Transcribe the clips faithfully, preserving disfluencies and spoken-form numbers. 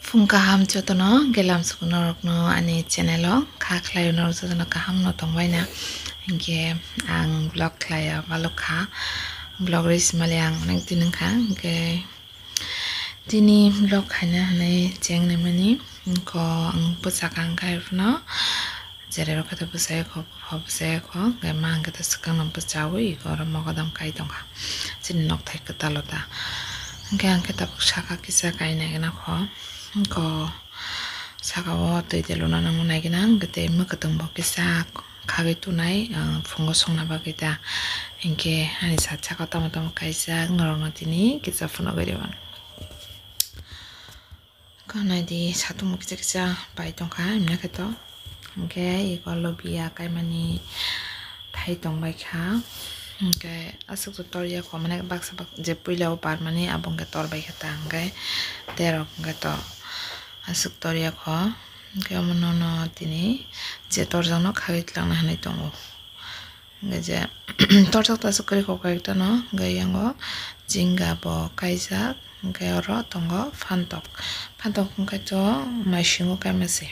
Phung kaham jotono, gelam suku norokno ani channel o kha khlai norok jotono kaham no tongbai na. Hinkhe ang vlog khlai ya balok kha, vlog rwi simali ang onek din wngkha. Hinkhe tini vlog khaina hinwi cheng naimani, wngkha ang bwsakang khai phano. Jerero khe to bwsai kho, bupha bwsai kho, hwnkhe ma hwnkhe to swkang no bwchaui eko oro mogodam kai tongkha. Chini nokthai kwtal o ta. Hwnkhe ang khe tabuk saka kisa kainai gana kho. Hwnkhe saka o twi de luna nangma nai gana, hwnkhe tei mwkhwtwng bo kisa khagwi tunai, ah, phungo songna bagwi ta. Hwnkhe ani sat saka o tamo tamo kaijak, norokno tini kisa phunugwi rw ang. Kha naidi satung kisa kisa pai tongkha, himna khe to. Hwnkhe eko lobia kaimani thai tongbai kha. Hwnkhe aswk to torya kho, mane baksa bak-, je puila o parmani abo hwnkhe torbai kha ta, hwnkhe terok hwnkhe to aswk torya kho. Hwnkhe omo nono tini je torjakno khagwi twlangna hinwi tongo. Hwnkhe je torjak ta aswk kwrwi kok kaitano, hwnkhe yango jinga bo kaijak, hwnkhe oro tongo phantok. Phantok hwnkhe to maisingo kaima se.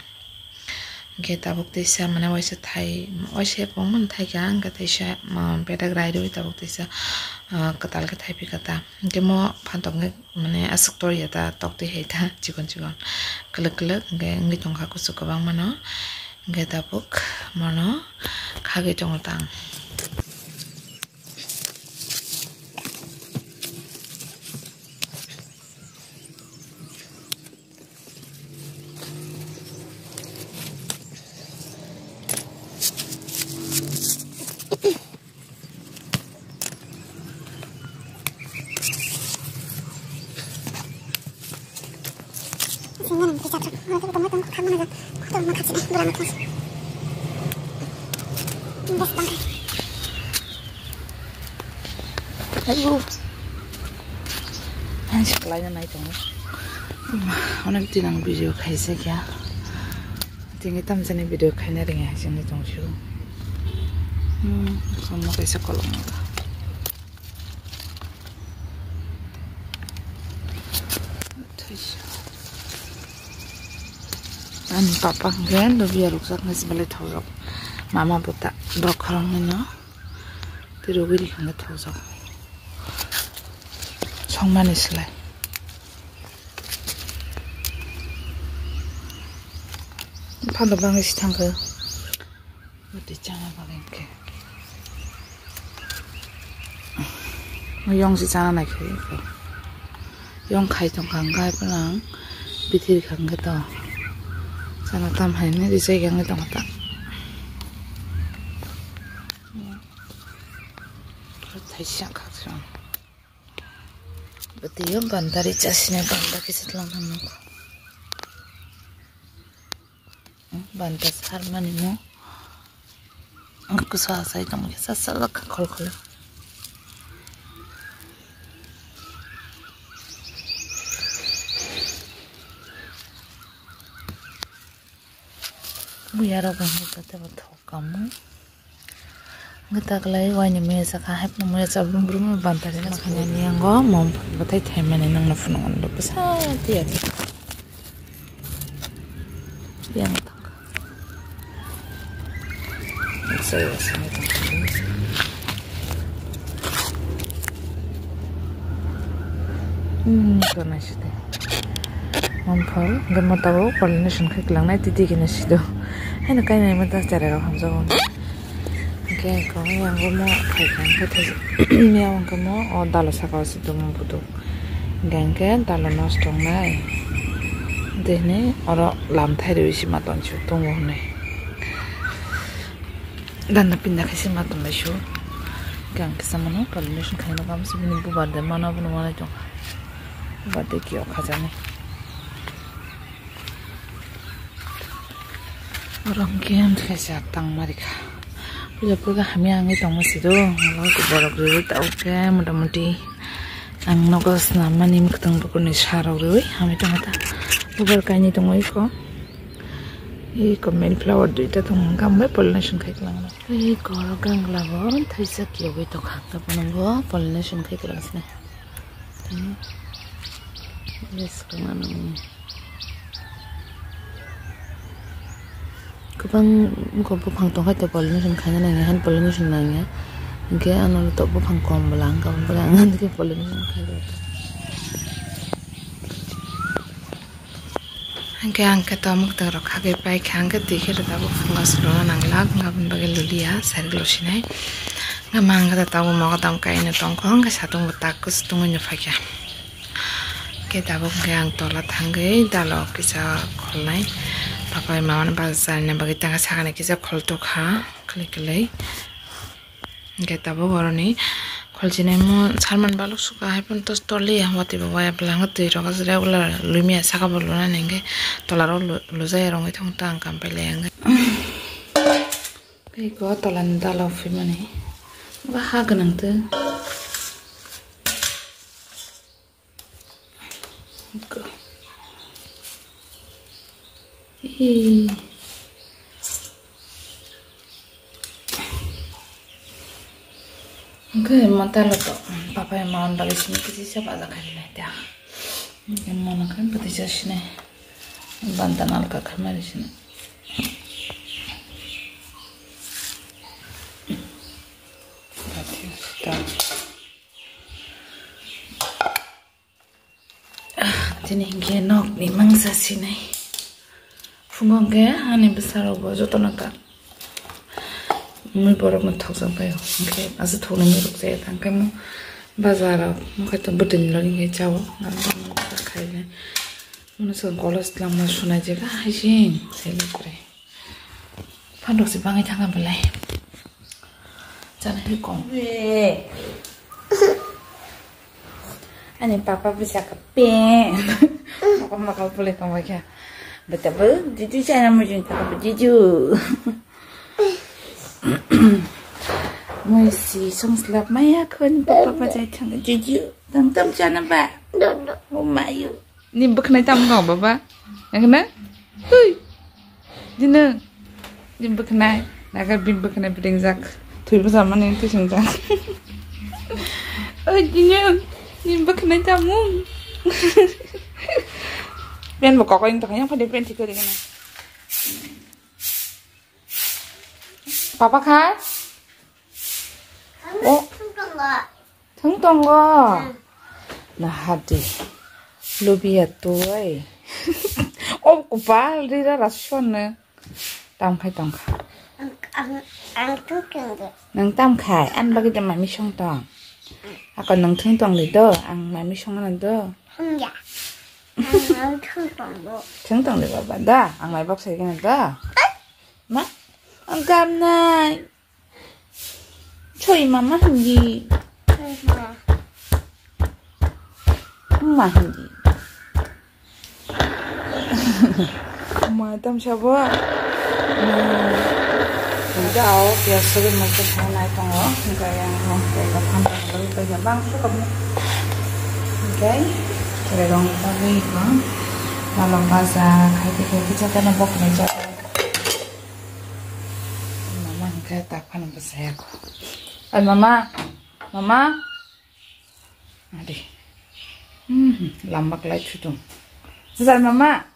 Hwnkhe tabuk teisa mane waisa thai, waisa kwbangma thai kha, hwnkhe teisa, ah, bedak rai rwi tabuk teisa, ah, kwtal khe thai phi kha ta. Hwnkhe mo phantok hwnkhe mane aswk tor ya ta, tok twi hai ta, chikon chikon, kwlwk kwlwk hwnkhe wngwi tongkha kuchuk kwbangma no. Hwnkhe tabuk mono khagwi tongo tang. Ayo. Ang siklai na nai tongo. Onek din ang video khaisa kya. Tini tamjani video khaina ringa hai sini tongsiu. Hmm, sama kaisa kolom. Ani papa hwnkhe lobia rukjak nai se belai thaujak. Mama bo ta borok khoroknwi no tei rwgwi rikha hwnkhe thaujak. Songmani slai. Phano bangwi se thangkhe. Twi chana bagwi hwnkhe. Yong se chana naikhe. Yong khai tongkha hwnkhe phano ang bithi rikha hwnkhe to. Chana tam hai hwnwi rijak yang tongkha ta. Thaisa khakchang. Bwtwi o banta ri chasina banta kisa tlang thang nukha. Banta sarmani mo. Ang kwsa sai tong khe sa sa khol khol. Muyarok ang kate bo thok kamu. Ang taklai waini muya saka hepna muya sa brum brum banta ri makhanya ni ango mom batai thaimani nangno phunukgo bwsa tiya. Yang tak. Saya sini tak. Hmm, kana sih. Mangphal, hwnkhe mo tabuk pollination khe kwlangnai titi khe no sido. Haino kainwi ma ta cherai rok hamjago. Hwnkhe kwbangma yang bo mo phaikha hwnkhe thai miyao hwnkhe mo o dalo saka o se tongmo buduk. Hwnkhe hwnkhe dalo nosto wngnai. Tei hwnwi oro lamthai rwi se ma tonsio tongo hwnwi. Dana pinda khe se ma tonglaisio. Hwnkhe ang kisa mano pollination khaina kamo se bini bubar de mano abono wanai tongkha. Bubar de kiyok khajani. Oro hwnkhe kaisa tangma rikha. Puila puila hamya wngwi tongma siro. Borok rwi tabuk khe motamuti ang nogo swnam mani mwkhwtwng bukurni sa rok rwi hamwi tongma ta. Bubar kainwi tongo iko. Iko male flower duita tongo, hwnkhe ang bai pollination khai kwlangno. Iko oro gangla bo thaisa kiyogwi tongkha, tabukno bo pollination khai kwlangsini. Tei bwskang ano. Bang ko buphang tongkha to pollination khaina nangya, hand pollination nangya. Hingke ano to buphang kom bwla ang kabun bwla ang hingke pollination khai rw. Hingke ang khe to mwktang rok khagwi pai kha, hingke twi khe tabuk phunga solo nang lak, hingke aboni bagwi luliya, sari lusinai. Hingke ma hingke tabuk mogodam kaino tongkho, hingke satung bo tak kusu tungwi no phaikha. Hingke tabuk hingke ang tola thangwi dalo kisa kholnai. Papa bai mama no bazar ni bagwi tangka sakani kisa khol tokha, kwlwi kwlwi. Hingke tabuk oroni kholchinai mo sarman balok suka hai phano tos toli ya, watwi bo waya bwlangkhe twi rok aswk regular lumya saka bo lunani hingke tola rok lu-, lujaya rwngwi thangwi ta ang kam pailai ya hingke. Tei eko tola ni dala o phimani ba ha gwnang twi. Eko. Ee. Hingke mantalo to papa ya mawan bagwi simi kisi sa baja khai nai ta. Hingke mano khe bwtwi sa sinai banta nalka khamari sinai. Tini hingke nokni mangsa sinai. Phungo hingke ani bwsarok bo jotono ka. Mui borok no thokjak bai o. Hingke aswk thoknai mui rok chaya thang khe mo bazar o. Mo khe to bwtwi ni logi hingke chao. Khainai. Mono swkang kolos lama sunai je ba hai sing. Sai le kore. Phan rok se bangwi thang belai. Chana khe kong. Ani papa bisa ka pe. Mokol mokol pule tong kha. Beta bu jiju chana mujung ta bu jiju. Mui si song slap maya khon papa ba jai thang jiju. Tam tam chana ba. O mayu. Ni bwkhnai tam no baba. Nangkhe na? Hui. Dino. Ni bwkhnai. Naga bin bwkhnai bwdingjak. Thwi bwsa mani twi singjak. Oi dino. Ni bwkhnai tam mung. Pen bo kokoi tong yang phade pen thikori kana. Papa khai? O. Thung tongo. Nahadi. Lubia tuai. O kupal rira rasonne. Tam khai tong kha. Ang, ang, ang thung tongo. Nang tam khai. An bagi de mami song tong. Ako nang thung tong li do. Ang mami song na do. Ang ya. Ang, ang thung tongo. Thung tong li baba da. Ang mai bok sai gana da. Ma. Ang kam nai. Choi mama hindi. Ma hindi. Ma tam sabo. Hindi ao piyas sabi mo ko sanai tongo. Gaya mo ko ka phan ko ko ka bang ko ko. Okay. Kaya dong ta ri ko. Malam baza khai te khai te chata na bok na chata. Mama hingke tak phano bwsaya ko. Ai mama, mama. Adi. Hmm, lamba klai thutung. Bwsai mama.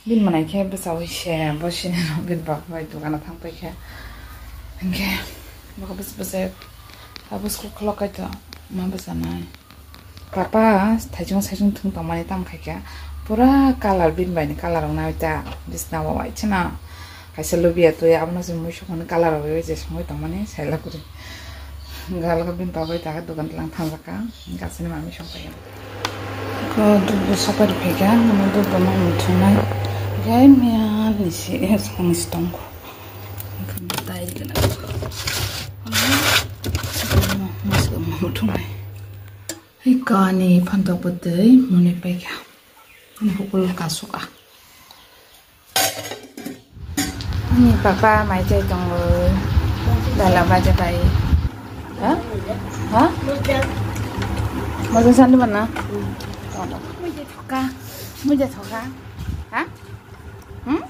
Bin manai khe bwsawi se, bo sini rok bin bak bai dogano thang pai khe. Hingke, bokhe bwsa bwsai, abo school khulok kai to, ma bwsanai. Papa, thaijong saijong thung tongmani tamo khaikha. Pura colour bini bai ni colour wng nai ta. Bisna o waisana. Kaisa lubia twi abono se mui sokoni colour rok je songwi tongmani saila kwrwi. Galga bini papa bai ta dogan tlang thangjak kha. Gasini mami song pai. Ko dubu sapari phaikha, mama dubu ma muthungnai. Gai miya nisi, nisi tongkho. Dai gana. Nisi ma muthungnai. Hai kani phantok bwtwi mwnwi paikha. Ani hukul kasuk a. Ani papa mai chai tongo. Dala baja pai. Ha? Ha? Moja sandi mana? Moja thoka. Moja thoka. Ha? Hmm?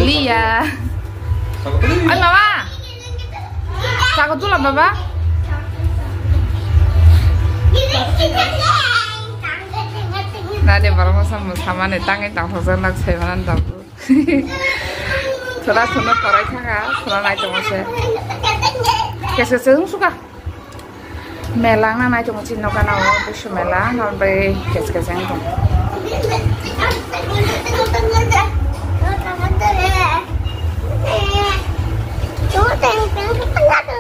Liya. Oi mama. Chakotula baba. Nade borok masa masa mane tangwi tangthokjak nak sai manan dabu. Thoda thono korai thanga, thoda nai tongo se. Kese se wng suka. Mela wngna nai tongo chini nokha nao, Busu mela, nokbai kese kese wng tongo.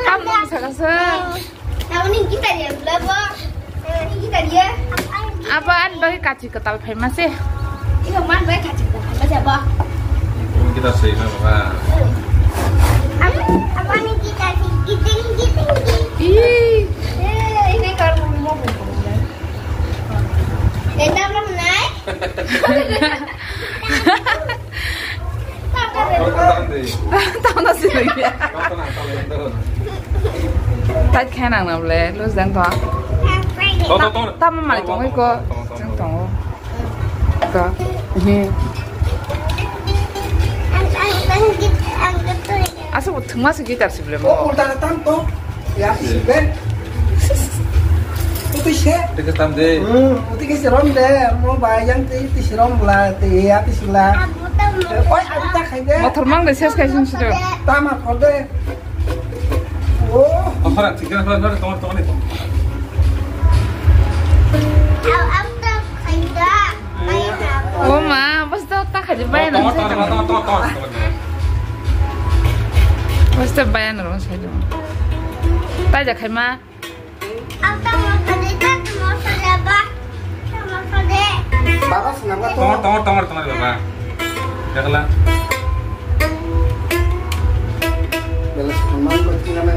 Tamni saka se. Tamni kita dia, bela bo. Kita dia. Apa an bagi kachi ketal famous eh? Iya, man bagi kachi ketal famous ya, bo. Kita sih, apa? Apa ni kita sih? Giting, giting, giting. Ih. Eh, ini kalau mau buka. Eh, tak pernah naik. Tamo sini. Tat khe nang na ble, lose dan to. Tamo mali tongoi ko. Jeng tongo. Ko. He. Asa bo thwngma se guitar se ble mo. Ulta tam to. Ya, isi ben. Uti se. Uti ke tam de. Hmm, uti ke se rom de. Mo ba yang te, te se rom bla, te ya, te se bla. Oi, aku tak khai de. Motor mang de ses khai sung sung. Tama khor de. Oh. Apa, tiga, apa, apa, tong, tong, tong. O ma, basta ta khaji bayan ang sai. Basta bayan rong sai. Tai ja khai ma. Baba, senang ka to? Tongor, tongor, tongor, baba. Dakla. Bela senang ko tina na.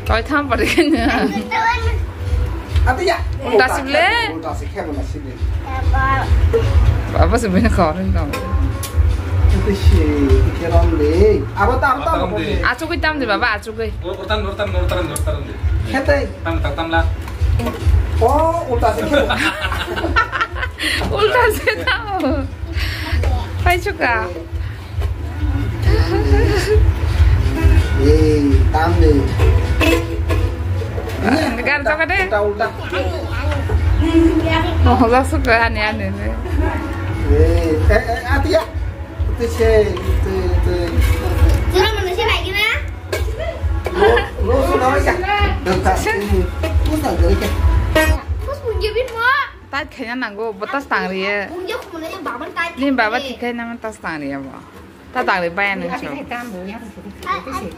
Toi tham pari kanya. Ati ya. Ulta sible. Ulta sikhe bana sible. Baba se bini khawrin tong. Ati si, ati khe rom de. Abo ta, abo ta, abo ta rom de. Achugwi tam de baba, achugwi. Urtan, urtan, urtan, urtan de. Khete. Tam, tam, tam la. Oh, ulta sikhe. Ulta sikhe tam. Pai chuka. Ei, tam de. Gan to kade. Ulta, ulta. Oh, la suka ani ani ne. Ei, eh, eh, ati ya. Itu se, itu, itu. Sudah manusia lagi na? Lo, lo sudah ya. Dekat sini. Pusat dari ke. Bos punjabin mo. Tat khaina nango, bo tas tang riye. Punjab khumana ya baban tat. Ni baba thikai nama tas tang riye bo. Ta tang ri baya nang so. Ai, ai.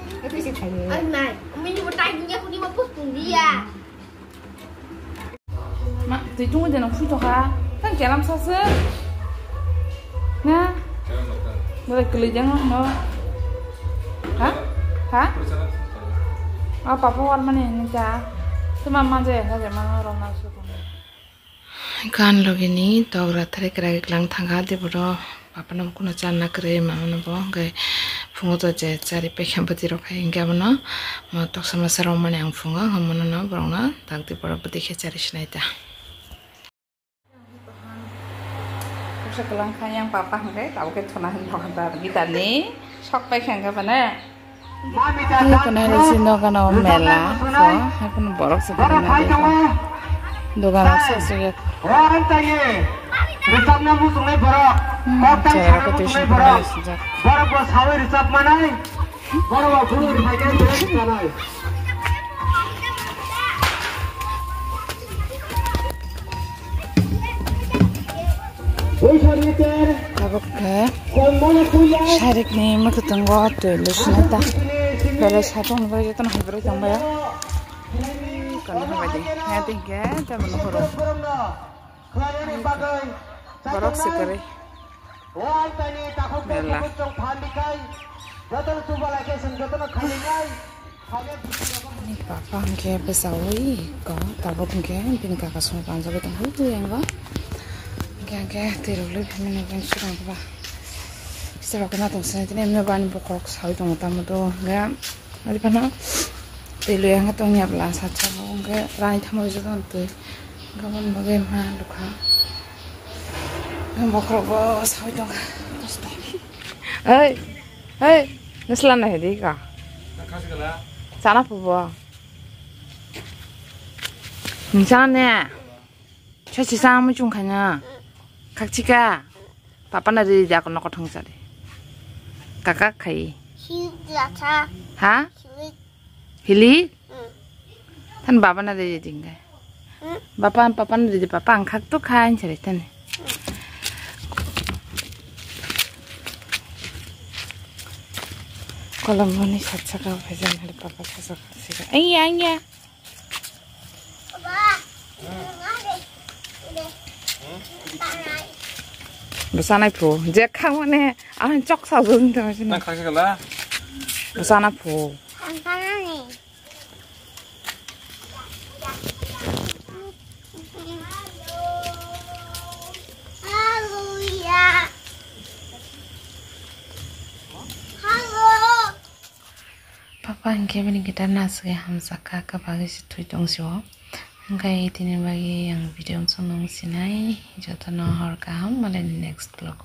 Ai, mai. Umi ni bo tai dunia kuni ma pus pung dia. Ma, tui tungu de nang pui to kha. Tang kelam sa se. Na. Bo kli jang no. Ha? Ha? A papa war mane ni cha. Tuma ma je ha je ma ro na su. Gan logini togra thari kra klang thanga de boro. Bapano kuno channa kwrwi mamano bo, hwnkhe phungo to je chari paikha bwtwi rok hai, hwnkhe abono mo toksa masa romani ang phungo, hwnmano no borokno dakti borok bwtwi khe chari sinai ta. Kuksa kwlang kha yang papa hwnkhe tabuk khe thuna hwn thokha da guitar ni sok paikha hwnkhe bane. Hei, kono hai si nokano mela, so, hai kono borok se kono nai ko. Dogan se se. Rwchapna muchungnai borok, hmm, koktai sana muchungnai borok, borok bo sawi rwchap manai, borok bo phuru rwpai khe rwchap manai. Tabuk khe sarikni mwkhwtwngo twi lusinai ta. Belai satung bai jotono hai borok tongbaio. Kono hai bai di. Hai tingkhe tamo nuhoro. Borok se kwrwi. Mela. Papa hwnkhe bwchaui ko, tabuk hwnkhe bini kaka songwi panjagwi tongkha, buyang bo. Hwnkhe hwnkhe twi rwgwi phimani bini swkang ba. Kisa rok khe natung sinai tini, emni bo ani bokhorok saui tongo, tamo to hwnkhe ari phano twi loi hwnkhe tongya bwla sacha bo hwnkhe rai thangma rijak twi. Gabon bagwi ma lukha. Bokhorok bo saui tongkha. Oi. Hey, nusla na hedi ka. Sana pubo. Nusana ne. Sa si sa mu chung khanya. Khakchika. Papa na ri ja ko noko thong sari. Kaka khai. Hi jatha. Ha? Hi. Hili? Hmm. Than baba na ri jingga. Hmm. Bapa, papa na ri, papa ang khak to kha ang sari than. Kolom mani khat saka phajan hari papa kha saka sika. Aiya, aiya. Bwsana phu je khang mane ahon chok sa jun ta sini. Nang khaksa kala. Bwsana phu. Papa hingke bini guitar nasugwi hamjakha, kwbagwi se thwi tong sio. Hingke tini bagwi ang video wngsugo nung sinai, jotono hor kaham, malaini next vlog o.